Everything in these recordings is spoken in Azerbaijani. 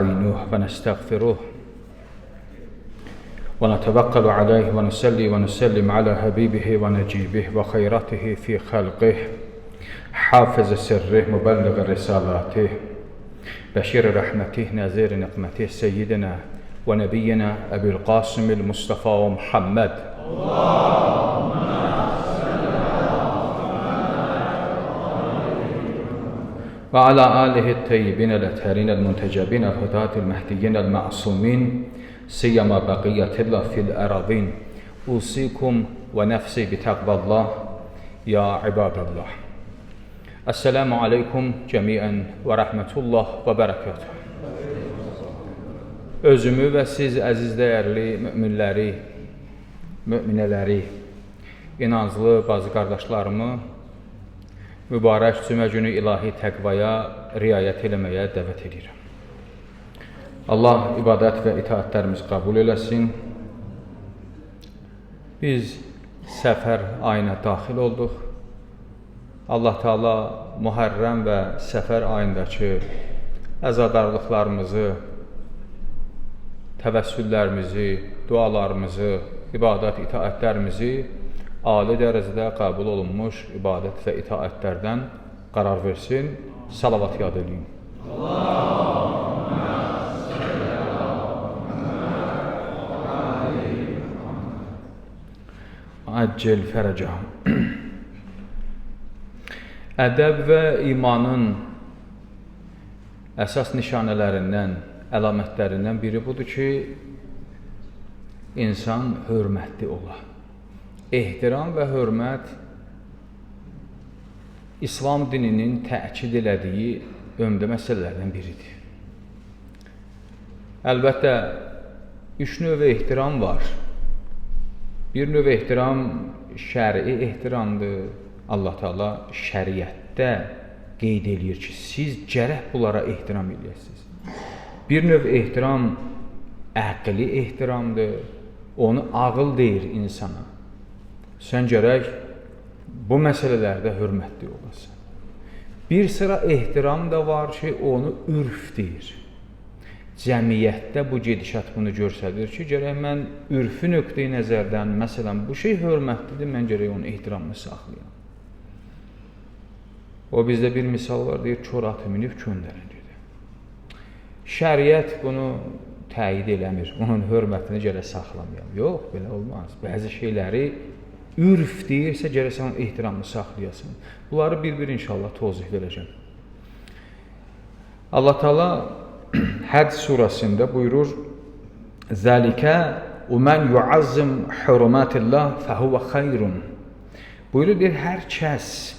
نستعينه ونستغفره ونتوكل عليه ونصلي ونسلم على حبيبه ونجيبه وخيرته في خلقه حافظ سره مبلغ رسالاته بشير رحمته نذير نقمته سيدنا ونبينا أبي القاسم المصطفى محمد. وعلى آله الطيبين الأطهرين المنتجبين الهداة المهديين المعصومين سيما بقية الله في الأراضين. أوصيكم ونفسي بتقوى الله يا عباد الله. السلام عليكم جميعا ورحمة الله وبركاته. Özümü və siz əziz dəyərli müminləri, möminələri, inanclı bazı qardaşlarımı mübarək cümə günü ilahi təqvaya riayət eləməyə dəvət edirəm. Allah ibadət və itaətlərimizi qəbul eləsin. Biz səfər ayına daxil olduq. Allah Teala Muhərrəm və səfər ayındakı əzadarlıqlarımızı, təvəssüllərimizi, dualarımızı, ibadət, itaətlərimizi ali dərəcədə qəbul olunmuş ibadət və itaətlərdən qərar versin. Salavat yad eləyin. Əccəl fərəcəhum. Ədəb və imanın əsas nişanələrindən, əlamətlərindən biri budur ki, insan hörmətli ola. Ehtiram və hörmət İslam dininin təkid elədiyi ömdə məsələlərdən biridir. Əlbəttə, üç növ ehtiram var. Bir növ ehtiram şəri ehtiramdır. Allah Teala şəriətdə qeyd eləyir ki, siz gərək bunlara ehtiram eləyəsiniz. Bir növ ehtiram əqli ehtiramdır. Onu ağıl deyir insana. Sən gərək bu məsələlərdə hörmətli olasan. Bir sıra ehtiram da var ki, onu ürf deyir. Cəmiyyətdə bu gedişat bunu göstərir ki, gərək mən ürfü nöqteyi nəzərdən, məsələn, bu şey hörmətlidir, mən gərək onun ehtiramını saxlayam. O bizdə bir misal var, deyir, kor atı minib köndələn gedir. Şəriət bunu təyid eləmir, onun hörmətini gərək saxlamayam. Yox, belə olmaz. Bəzi şeyləri ürf deyirsə, gərək sən onun ehtiramını saxlayasan. Bunları bir-bir inşallah tozih verəcəm. Allah Teala Həc surəsində buyurur: "Zəlikə və men yuazzim hurumatillah fəhuve xeyrun." Buyurur, deyir, hər kəs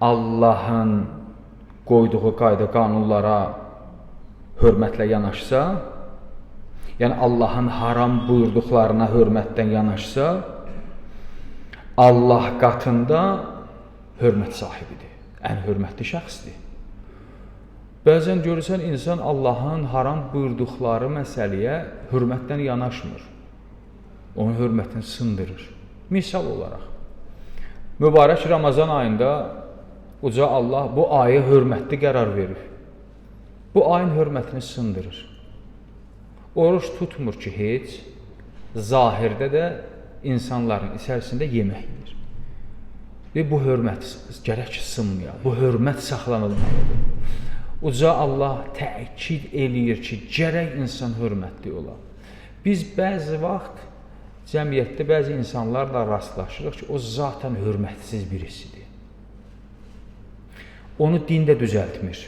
Allahın qoyduğu qayda qanunlara hörmətlə yanaşsa, yəni Allahın haram buyurduqlarına hörmətdən yanaşsa, Allah qatında hörmət sahibidir. Ən hörmətli şəxsdir. Bəzən görürsən, insan Allahın haram buyurduqları məsələyə hörmətdən yanaşmır. Onun hörmətini sındırır. Misal olaraq, mübarək Ramazan ayında Uca Allah bu ayı hörmətli qərar verir. Bu ayın hörmətini sındırır. Oruç tutmur ki, heç, zahirdə də insanların içərisində yemək yeyir. Və bu hörmət gərək ki, sınmaya, bu hörmət saxlanılmalıdır. Uca Allah təkid eləyir ki, gərək insan hörmətli ola. Biz bəzi vaxt cəmiyyətdə bəzi insanlarla rastlaşırıq ki, o zaten hörmətsiz birisidir. Onu din də düzəltmir.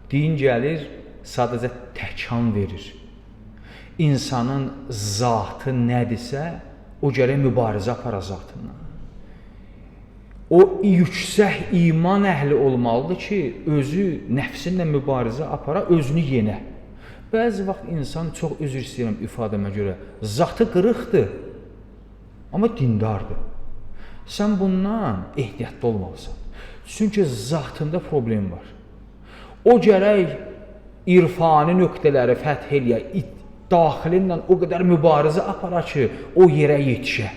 Din gəlir, sadəcə təkan verir. İnsanın zatı nədirsə, o gərək mübarizə apara zatından. O yüksək iman əhli olmalıdır ki, özü nəfsinlə mübarizə apara, özünü yenə. Bəzi vaxt insan, çox üzr istəyirəm ifadəmə görə, zatı qırıqdır, amma dindardır. Sən bundan ehtiyatlı olmalısan. Çünki zatında problem var. O gərək irfani nöqtələri fəth eləyə, daxilinlə o qədər mübarizə apara ki, o yerə yetişə.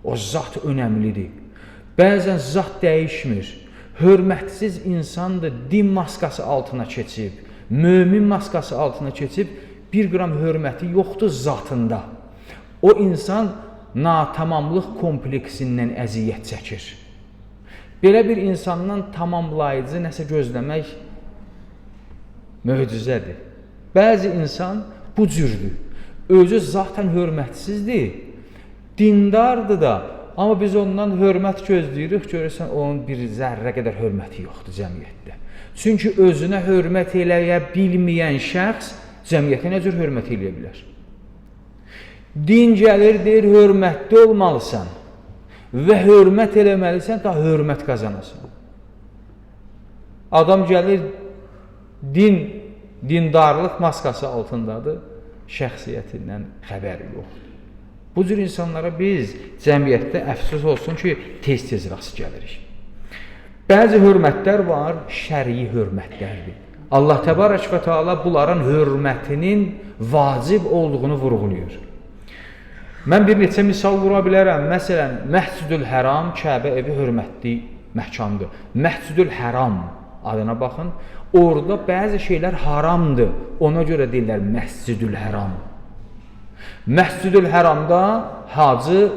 O zat önəmlidir. Bəzən zat dəyişmir. Hörmətsiz insandır, din maskası altına keçib. Mömin maskası altına keçib, bir qram hörməti yoxdur zatında. O insan natamamlıq kompleksindən əziyyət çəkir. Belə bir insandan tamamlayıcı nəsə gözləmək möcüzədir. Bəzi insan bu cürdür. Özü zaten hörmətsizdir, dindardır da, amma biz ondan hörmət gözləyirik, görürsən onun bir zərrə qədər hörməti yoxdur cəmiyyətdə. Çünki özünə hörmət eləyə bilməyən şəxs cəmiyyətə nə cür hörmət eləyə bilər? Din gəlir, deyir, hörmətli olmalısan və hörmət eləməlisən, ta hörmət qazanasan. Adam gəlir, dindarlıq maskası altındadır, şəxsiyyətindən xəbəri yoxdur. Bu cür insanlara biz cəmiyyətdə əfsus olsun ki, tez-tez rast gəlirik. Bəzi hörmətlər var, şərii hörmətlərdir. Allah Təbarək və Teala bunların hörmətinin vacib olduğunu vurğulayır. Mən bir neçə misal vura bilərəm. Məsələn, Məscidül Həram, Kəbə evi hörmətli məkandır. Məscidül Həram adına baxın. Orada bəzi şeylər haramdır. Ona görə deyirlər Məscidül Həram. Məscidül Həramda hacı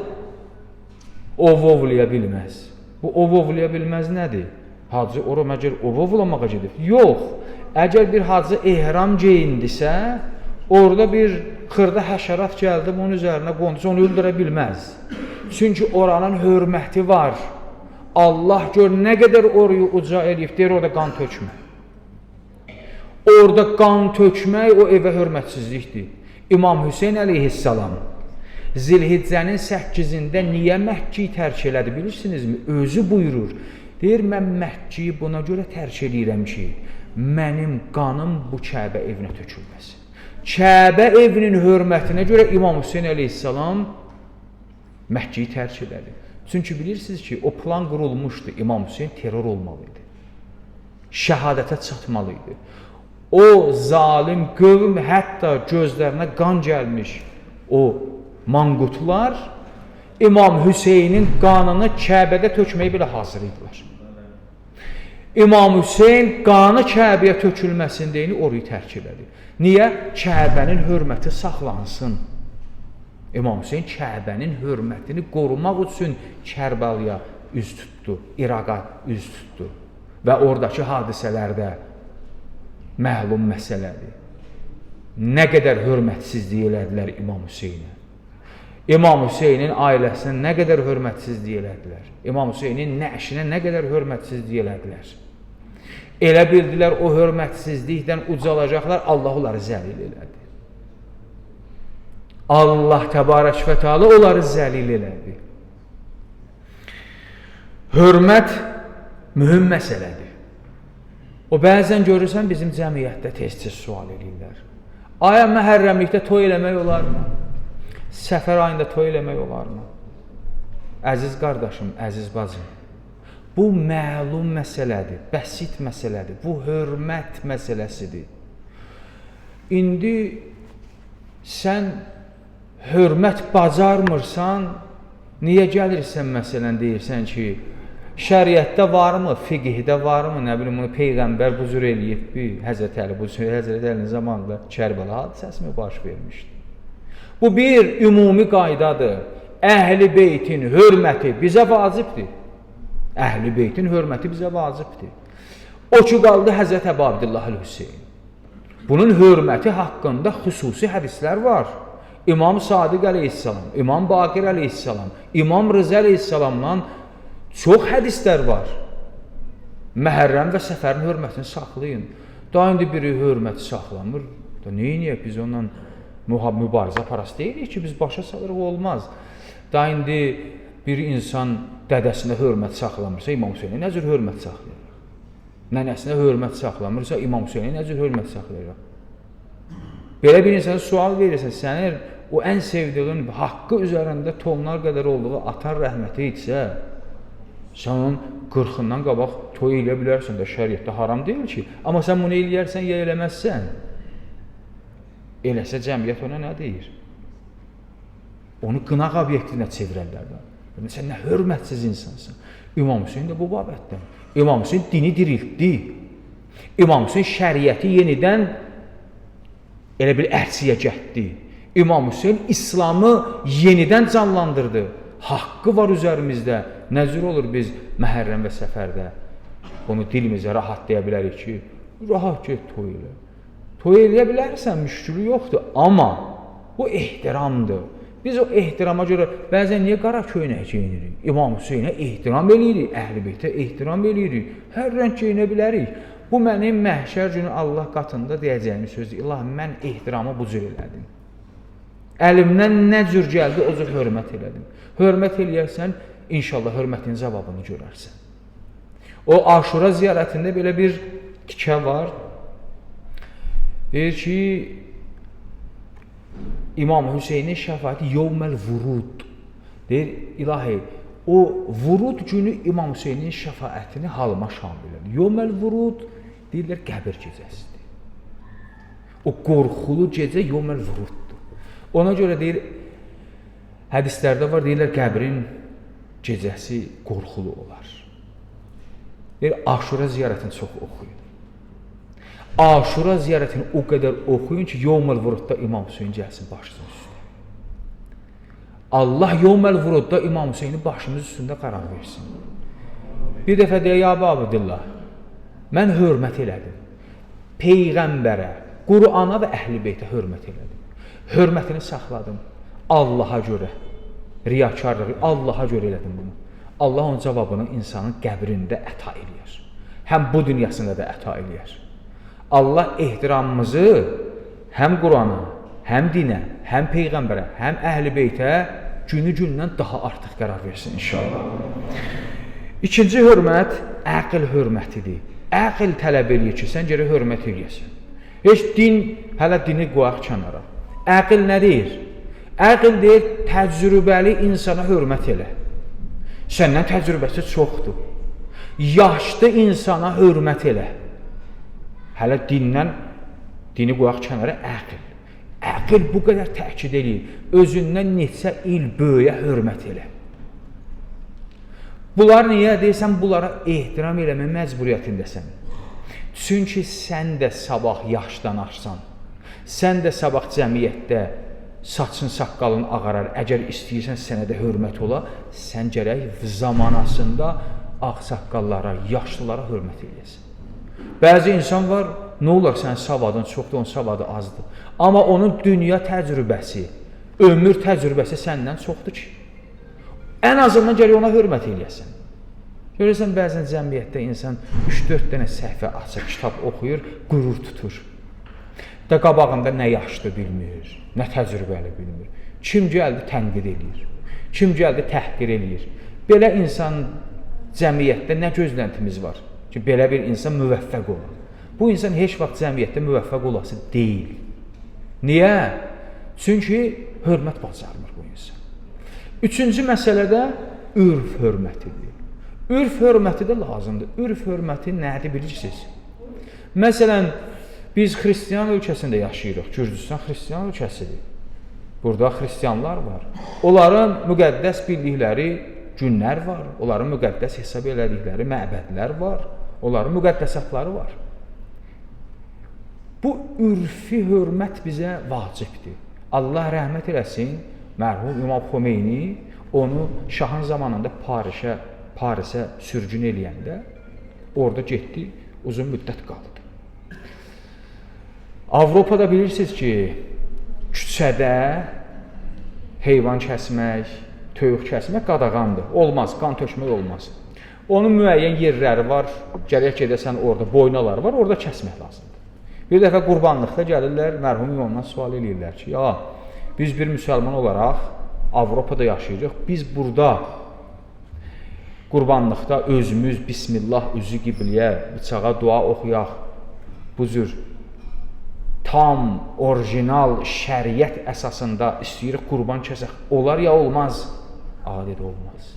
ov-ovlaya bilməz. Bu ov-ovlaya bilməz nədir? Hacı ora məgər ov-ovlamağa gedib? Yox. Əgər bir hacı ehram geyindisə, orada bir xırda həşərat gəldi, bunun üzərinə qondusa, onu öldürə bilməz. Çünki oranın hörməti var. Allah gör nə qədər orayı uca eləyib, deyir orada qan tökmə. Orada qan tökmək o evə hörmətsizlikdir. İmam Hüseyn əleyhissalam Zilhiccənin 8-də niyə Məkkiyi tərk elədi bilirsinizmi? Özü buyurur. Deyir, mən Məkkiyi buna görə tərk eləyirəm ki, mənim qanım bu Kəbə evinə tökülməsin. Kəbə evinin hörmətinə görə İmam Hüseyn əleyhissalam Məkkiyi tərk elədi. Çünki bilirsiniz ki, o plan qurulmuşdu. İmam Hüseyn terror olmalı idi. Şəhadətə çatmalı idi. O zalim qövm, hətta gözlərinə qan gəlmiş o manqutlar İmam Hüseynin qanını Kəbədə tökməyə belə hazır idilər. İmam Hüseyn qanı Kəbəyə tökülməsin deyini orayı tərk elədi. Niyə? Kəbənin hörməti saxlansın. İmam Hüseyn Kəbənin hörmətini qorumaq üçün Kərbəlaya üz tutdu, İraqa üz tutdu və oradakı hadisələrdə məlum məsələdir. Nə qədər hörmətsizlik elədilər İmam Hüseynə. İmam Hüseynin ailəsinə nə qədər hörmətsizlik elədilər. İmam Hüseynin nəşinə nə qədər hörmətsizlik elədilər. Elə bildilər o hörmətsizlikdən ucalacaqlar, Allah onları zəlil elədi. Allah Təbarək və Teala onları zəlil elədi. Hörmət mühüm məsələdir. O bəzən görürsən bizim cəmiyyətdə tez-tez sual eləyirlər. Aya məhərrəmlikdə toy eləmək olarmı? Səfər ayında toy eləmək olarmı? Əziz qardaşım, əziz bacım, bu məlum məsələdir, bəsit məsələdir, bu hörmət məsələsidir. İndi sən hörmət bacarmırsan, niyə gəlirsən məsələn deyirsən ki, şəriətdə varmı, fiqhdə varmı, nə bilim, bunu Peyğəmbər bu cür eləyib, Həzrət Əli bu cür, Həzrət Əlinin zamanında Kərbəla hadisəsi mi baş vermişdi? Bu bir ümumi qaydadır. Əhl-i beytin hörməti bizə vacibdir. Əhl-i beytin hörməti bizə vacibdir. O ki qaldı Həzrət Əbu Abdullah Hüseyn. Bunun hörməti haqqında xüsusi hədislər var. İmam Sadiq əleyhissalam, İmam Baqir əleyhissalam, İmam Rıza əleyhissalamdan çox hədislər var. Məhərrəm və səfərin hörmətini saxlayın. Daha indi biri hörməti saxlamır. Da neyniyək biz onunla mübarizə aparası deyilik ki, biz başa salırıq, olmaz. Daha indi bir insan dədəsinə hörmət saxlamırsa, İmam Hüseynə nə cür hörmət saxlayacaq? Nənəsinə hörmət saxlamırsa, İmam Hüseynə nə cür hörmət saxlayacaq? Belə bir insana sual verirsən, sənin o ən sevdiğin haqqı üzərində tonlar qədər olduğu atan rəhməti etsə, sən onun 40-ından qabaq toy eləyə bilərsən də, şəriətdə haram deyil ki. Amma sən bunu eləyərsən ya eləməzsən. Eləsə cəmiyyət ona nə deyir? Onu qınaq obyektinə çevirərlər də. Sən nə hörmətsiz insansın. İmam Hüseyn də bu babətdən. İmam Hüseyn dini diriltdi. İmam Hüseyn şəriəti yenidən elə bir ərsiyə gətdi. İmam Hüseyn İslamı yenidən canlandırdı. Haqqı var üzərimizdə. Nə cür olur biz Məhərrəm və Səfərdə bunu dilimizə rahat deyə bilərik ki, rahat get toy elə. Toy eləyə bilərsən, müşkülü yoxdur, amma bu ehtiramdır. Biz o ehtirama görə bəzən niyə qara köynək geyinirik? İmam Hüseynə ehtiram eləyirik, Əhl-i Beytə ehtiram eləyirik. Hər rəng geyinə bilərik. Bu mənim məhşər günü Allah qatında deyəcəyim sözdür. İlahi, mən ehtiramı bu cür elədim. Əlimdən nə cür gəldi, o cür hörmət elədim. Hörmət eləyərsən, inşallah hörmətin cavabını görərsən. O Aşura ziyarətində belə bir tikə var. Deyir ki, İmam Hüseynin şəfaəti yevməl vurud. Deyir, ilahi, o vurud günü İmam Hüseynin şəfaətini halıma şamil edir. Yevməl vurud, deyirlər, qəbir gecəsidir. O qorxulu gecə yevməl vuruddur. Ona görə deyir, hədislərdə var, deyirlər, qəbrin gecəsi qorxulu olar. Deyir, Aşura ziyarətini çox oxuyun. Aşura ziyarətini o qədər oxuyun ki, Yevməl Vurudda İmam Hüseyn gəlsin başınızın üstünə. Allah Yevməl Vurudda İmam Hüseyni başımız üstündə qərar versin. Bir dəfə deyə, ya Əbu Abdillah, mən hörmət elədim. Peyğəmbərə, Qurana və Əhl-i Beytə hörmət elədim. Hörmətini saxladım Allaha görə. Riyakarlığı Allaha görə elədim bunu. Allah onun cavabını insanın qəbrində əta eləyər. Həm bu dünyasında da əta eləyər. Allah ehtiramımızı həm Qurana, həm dinə, həm Peyğəmbərə, həm Əhl-i Beytə günü-gündən daha artıq qərar versin inşallah. İkinci hörmət əql hörmətidir. Əql tələb eləyir ki, sən gərək hörmət eləyəsən. Heç din, hələ dini qoyaq kənara. Əql nə deyir? Əql deyir, təcrübəli insana hörmət elə. Səndən təcrübəsi çoxdur. Yaşlı insana hörmət elə. Hələ dindən, dini qoyaq kənara əql. Əql bu qədər təkid eləyir. Özündən neçə il böyüyə hörmət elə. Bunlar niyə? Deyirsən, bunlara ehtiram eləmək məcburiyyətindəsən. Çünki sən də sabah yaşdan aşsan, sən də sabah cəmiyyətdə saçın, saqqalın ağarar. Əgər istəyirsən sənə də hörmət ola, sən gərək zamanasında ağsaqqallara, yaşlılara hörmət eləyəsən. Bəzi insan var, nə olar sənin savadın çoxdur, onun savadı azdır. Amma onun dünya təcrübəsi, ömür təcrübəsi səndən çoxdur ki. Ən azından gərək ona hörmət eləyəsən. Görürsən, bəzən cəmiyyətdə insan 3-4 dənə səhifə açır, kitab oxuyur, qürur tutur. Da qabağında nə yaşlı bilmir, nə təcrübəli bilmir. Kim gəldi tənqid eləyir, kim gəldi təhqir eləyir. Belə insan cəmiyyətdə nə gözləntimiz var ki, belə bir insan müvəffəq olar. Bu insan heç vaxt cəmiyyətdə müvəffəq olası deyil. Niyə? Çünki hörmət bacarmır bu insan. Üçüncü məsələ də ürf hörmətidir. Ürf hörməti də lazımdır. Ürf hörməti nədir bilirsiniz? Məsələn, biz xristian ölkəsində yaşayırıq. Gürcüstan xristian ölkəsidir. Burada xristianlar var. Onların müqəddəs bildikləri günlər var. Onların müqəddəs hesab elədikləri məbədlər var. Onların müqəddəsatları var. Bu ürfi hörmət bizə vacibdir. Allah rəhmət eləsin, mərhum İmam Xomeyni onu şahın zamanında Parisə sürgün eləyəndə orada getdi, uzun müddət qaldı. Avropada bilirsiniz ki, küçədə heyvan kəsmək, toyuq kəsmək qadağandır. Olmaz, qan tökmək olmaz. Onun müəyyən yerləri var, gərək gedəsən orada boynalar var, orada kəsmək lazımdır. Bir dəfə qurbanlıqda gəlirlər, mərhum imamdan sual eləyirlər ki, ya biz bir müsəlman olaraq Avropada yaşayırıq, biz burada qurbanlıqda özümüz Bismillah üzü qibliyə, bıçağa dua oxuyaq, bu cür tam orijinal şəriət əsasında istəyirik qurban kəsək, olar ya olmaz? Ağa dedi, olmaz.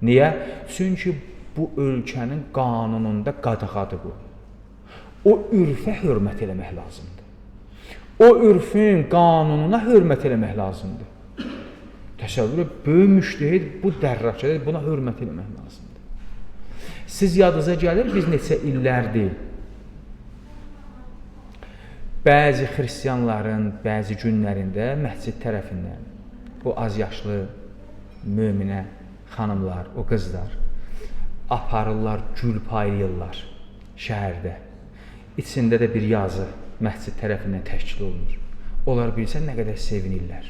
Niyə? Çünki bu ölkənin qanununda qadağadır bu. O ürfə hörmət eləmək lazımdır. O ürfün qanununa hörmət eləmək lazımdır. Təsəvvür et, böyük müştehid bu dərrakədə buna hörmət eləmək lazımdır. Siz yadınıza gəlir, biz neçə illərdir Bəzi xristianların bəzi günlərində məscid tərəfindən o az yaşlı möminə xanımlar, o qızlar aparırlar, gül paylayırlar şəhərdə. İçində də bir yazı məscid tərəfindən təşkil olunur. Onlar bilsən nə qədər sevinirlər.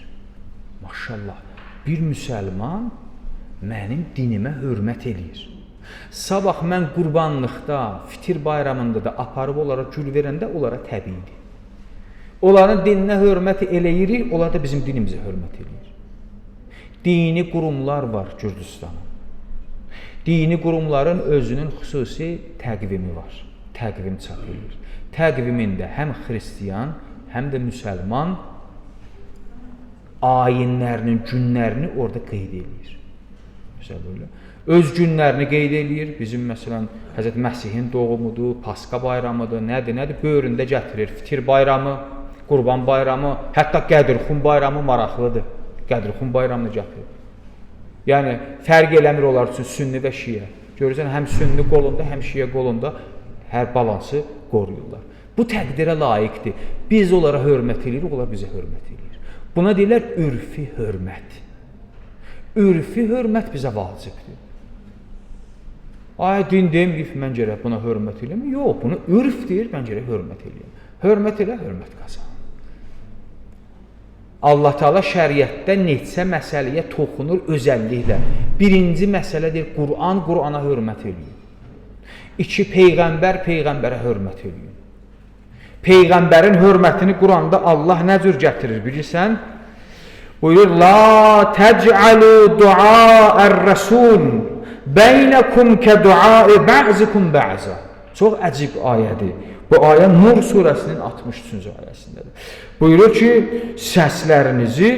Maşallah, bir müsəlman mənim dinimə hörmət eləyir. Sabah mən qurbanlıqda, fitir bayramında da aparıb onlara gül verəndə onlara təbiidir. Onların dininə hörmət eləyirik, onlar da bizim dinimizə hörmət eləyir. Dini qurumlar var Gürcüstanın. Dini qurumların özünün xüsusi təqvimi var. Təqvim çap eləyir. Təqvimində həm xristian, həm də müsəlman ayinlərinin günlərini orada qeyd eləyir. Məsələn, belə. Öz günlərini qeyd eləyir. Bizim məsələn Həzrət Məsihin doğumudur, Pasxa bayramıdır, nədir, nədir? Böyründə gətirir. Fitir bayramı, Qurban bayramı, hətta Qədirxum bayramı maraqlıdır. Qədirxum bayramını gətirir. Yəni fərq eləmir onlar üçün sünni və şiə. Görürsən, həm sünni qolunda, həm şiə qolunda hər balansı qoruyurlar. Bu təqdirə layiqdir. Biz onlara hörmət eləyirik, onlar bizə hörmət eləyir. Buna deyirlər ürfi hörmət. Ürfi hörmət bizə vacibdir. Ay, din deməyib, mən gərək buna hörmət eləyim. Yox, bunu ürf deyir, mən gərək hörmət eləyim. Hörmət elə, hörmət qazan. Allah Teala şəriətdə neçə məsələyə toxunur özəlliklə. Birinci məsələdir, Quran, Qurana hörmət eləyin. İki, Peyğəmbər, Peyğəmbərə hörmət eləyin. Peyğəmbərin hörmətini Quranda Allah nə cür gətirir, bilirsən? Buyurur, La təc'alu dua'ər-rəsul beynəkum kə-duai bə'zikum bə'za. Çox əcib ayədir. Bu ayə Nur surəsinin 63-cü ayəsindədir. Buyurur ki, səslərinizi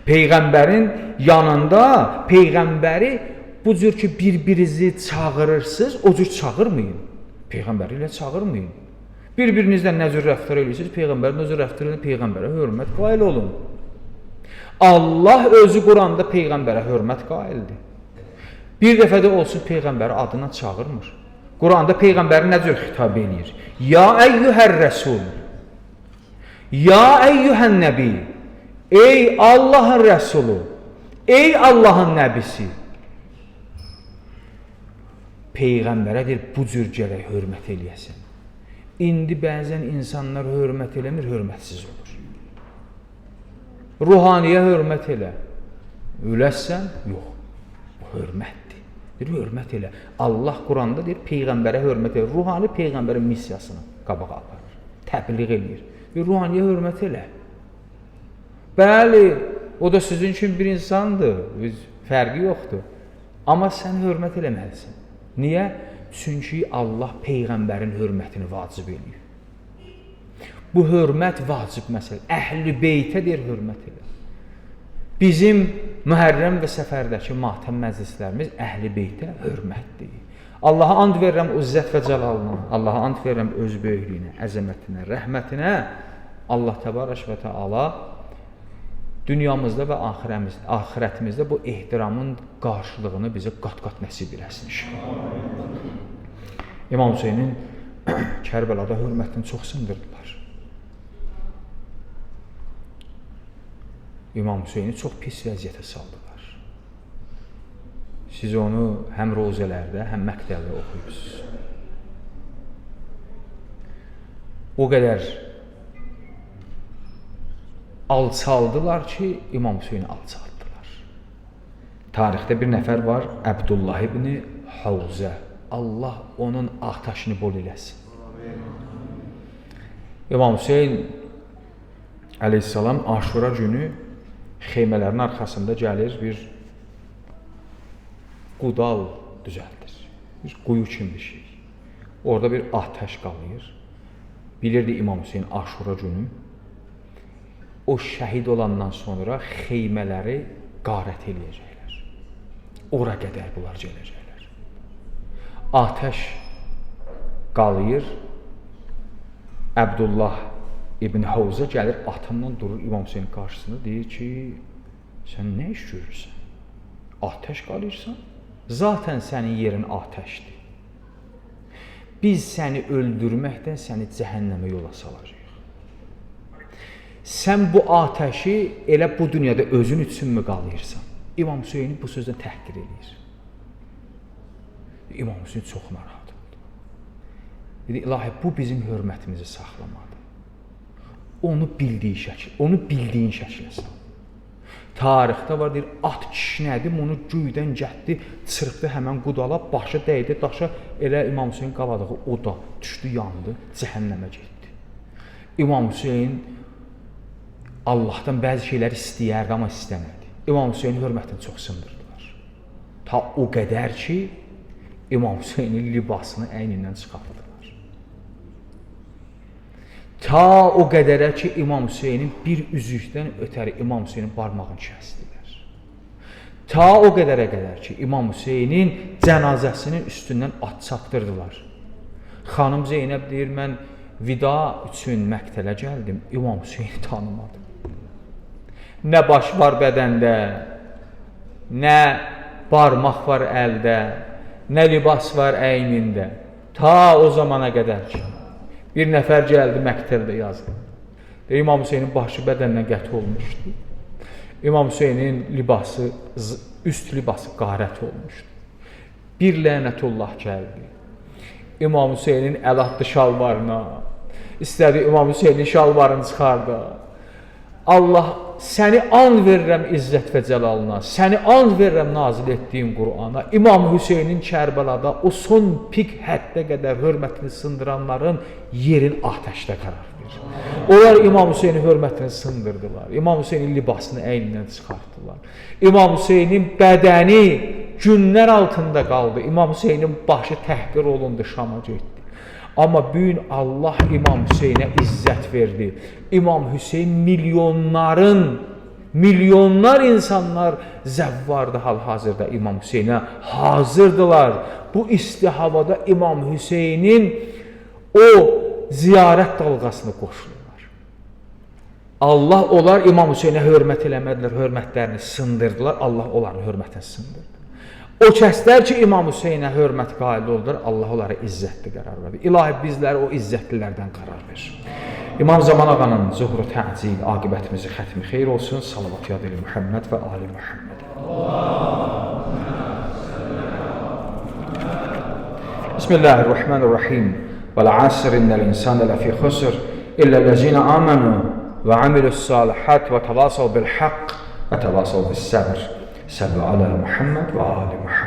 Peyğəmbərin yanında, Peyğəmbəri bu cür ki, bir-birinizi çağırırsınız, o cür çağırmayın. Peyğəmbəri ilə çağırmayın. Bir-birinizlə nə cür rəftar edirsiniz, Peyğəmbərin o cür rəftar edin, Peyğəmbərə hörmət qail olun. Allah özü Quranda Peyğəmbərə hörmət qaildir. Bir dəfə də olsun Peyğəmbəri adına çağırmır. Quranda Peyğəmbəri nə cür xitab eləyir? Ya əyyuhər rəsul, ya əyyuhən nəbi, ey Allahın rəsulu, ey Allahın nəbisi. Peyğəmbərə deyir, bu cür gərək hörmət eləyəsən. İndi bəzən insanlar hörmət eləmir, hörmətsiz olur. Ruhaniyə hörmət elə. Öləsən? Yox. Bu hörmətdir. Deyir, hörmət elə. Allah Quranda deyir, Peyğəmbərə hörmət elə. Ruhani Peyğəmbərin missiyasını qabağa aparır. Təbliğ eləyir. Deyir, ruhaniyə hörmət elə. Bəli, o da sizin üçün bir insandır. Fərqi yoxdur. Amma sən hörmət eləməlisən. Niyə? Çünki Allah Peyğəmbərin hörmətini vacib eləyir. Bu hörmət vacib məsələ. Əhl-i beytə deyir, hörmət elə. Bizim Mühərrəm və Səfərdəki matəm məclislərimiz əhl-i beytə hörmətdir. Allaha and verirəm o izzət və cəlalına, Allaha and verirəm öz böyüklüyünə, əzəmətinə, rəhmətinə. Allah təbarək və təala dünyamızda və axirətimizdə bu ehtiramın qarşılığını bizə qat-qat nəsib eləsin inşallah. İmam Hüseynin Kərbəlada hörmətini çox sındırdılar. İmam Hüseyni çox pis vəziyyətə saldılar. Siz onu həm rozələrdə, həm məktəbdə oxuyursunuz. O qədər alçaldılar ki, İmam Hüseyni alçaltdılar. Tarixdə bir nəfər var, Əbdullah ibn Havzə. Allah onun ataşını bol eləsin. İmam Hüseyn əleyhissalam Aşura günü xeymələrin arxasında gəlir bir qudal düzəldir. Bir quyu kimi bir şey. Orada bir atəş qalır. Bilirdi İmam Hüseyn Aşura günü o şəhid olandan sonra xeymələri qarət eləyəcəklər. Ora qədər bunlar gələcəklər. Atəş qalır. Əbdullah İbn Havza gəlir, atından durur İmam Hüseynin qarşısında, deyir ki, sən nə iş görürsən? Atəş qalırsan? Zaten sənin yerin atəşdir. Biz səni öldürməkdən səni cəhənnəmə yola salacağıq. Sən bu atəşi elə bu dünyada özün üçünmü qalıyırsan? İmam Hüseyni bu sözdən təhqir eləyir. İmam Hüseyn çox narahat oldu. Dedi, ilahi, bu bizim hörmətimizi saxlamadı. Onu bildiyi şəkil, onu bildiyin şəklə sal. Tarixdə var, deyir, at kişnədi, onu göydən gətdi, çırpdı həmən qudala, başı dəydi daşa, elə İmam Hüseyn qaladığı o da düşdü, yandı, cəhənnəmə getdi. İmam Hüseyn Allahdan bəzi şeylər istəyərdi, amma istəmədi. İmam Hüseynin hörmətini çox sındırdılar. Ta o qədər ki, İmam Hüseynin libasını əynindən çıxartdılar. Ta o qədərə ki, İmam Hüseynin bir üzükdən ötəri İmam Hüseynin barmağını kəsdilər. Ta o qədərə qədər ki, İmam Hüseynin cənazəsinin üstündən at çapdırdılar. Xanım Zeynəb deyir, mən vida üçün məktələ gəldim, İmam Hüseyni tanımadım. Nə baş var bədəndə, nə barmaq var əldə, nə libas var əynində. Ta o zamana qədər ki, bir nəfər gəldi məktəbdə yazdı. Deyir, İmam Hüseynin başı bədəndən qəti olmuşdu. İmam Hüseynin libası, üst libası qarət olmuşdu. Bir lənətullah gəldi. İmam Hüseynin əl atdı şalvarına. İstədi İmam Hüseynin şalvarını çıxardı. Allah, səni and verirəm izzət və cəlalına, səni and verirəm nazil etdiyim Qur'ana. İmam Hüseynin Kərbəlada o son pik həddə qədər hörmətini sındıranların yerin atəşdə qərar verir. Onlar İmam Hüseynin hörmətini sındırdılar. İmam Hüseynin libasını əynindən çıxartdılar. İmam Hüseynin bədəni günlər altında qaldı. İmam Hüseynin başı təhqir olundu, Şama getdi. Amma bu gün Allah İmam Hüseynə izzət verdi. İmam Hüseyn milyonlar insanlar zəvvardı hal-hazırda İmam Hüseynə hazırdılar. Bu isti havada İmam Hüseynin o ziyarət dalğasını qoşurlar. Allah onlar İmam Hüseynə hörmət eləmədilər, hörmətlərini sındırdılar. Allah onların hörmətini sındırdı. O kəslər ki, İmam Hüseynə hörmət qail oldular, Allah onlara izzətli qərar verdi. İlahi, bizləri o izzətlilərdən qərar ver. İmam Zaman Ağanın zuhru təcil, aqibətimizi xətmi xeyir olsun. Salavat yad eli Muhammed və ali Muhammed. Bismillahirrahmanirrahim. Vəl-əsr innəl insanə ləfī xusr illəl-ləzīnə âmənu və amilus-salihat və təvasav bil-haqq və təvasav bis-səbr. Sallu ala Muhammed və ali Muhammed.